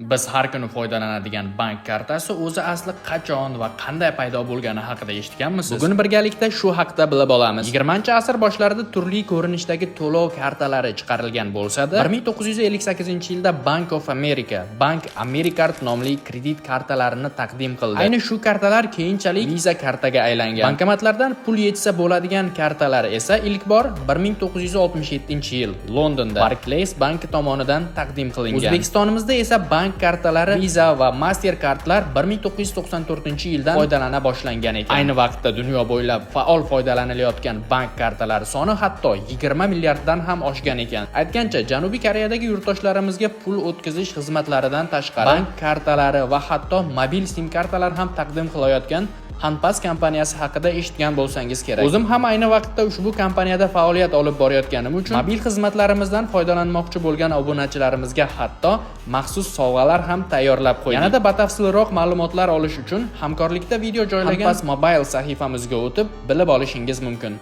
Biz har kuni foydalanadigan bank kartasi o'zi asli qachon va qanday paydo bo'lgani haqida eshitganmisiz? Bugun birgalikda shu haqida bilib olamiz. 20-asr boshlarida turli ko'rinishdagi to'lov kartalari chiqarilgan bo'lsa-da, 1958-yilda Bank of America, Bank Americard nomli kredit kartalarini taqdim qildi. Ayni shu kartalar keyinchalik Visa kartaga aylangan. Bankomatlardan pul yechsa bo'ladigan kartalar esa ilk bor 1967-yil Londonda Barclays banki tomonidan taqdim qilingan. O'zbekistonimizda esa bank kartalari Visa va Mastercardlar 1994-yildan foydalana boshlangan ekan. Ayni vaqtda dunyo bo'ylab faol foydalanilayotgan bank kartalari soni hatto 20 milliarddan ham oshgan ekan. Aytgancha, Janubiy Koreyadagi yurtdoshlarimizga pul o'tkazish xizmatlaridan tashqari bank kartalari va hatto mobil sim kartalar ham taqdim qilayotgan Hanpass kompaniyasi haqida eshitgan bo'lsangiz kerak. O'zim ham ayni vaqtda ushbu kompaniyada faoliyat olib borayotganim uchun mobil xizmatlarimizdan foydalanmoqchi bo'lgan obunachilarimizga hatto maxsus sovg'alar ham tayyorlab qo'ydik. Yanada batafsilroq ma'lumotlar olish uchun hamkorlikda video joylagan Hanpass Mobile sahifamizga o'tib bilib olishingiz mumkin.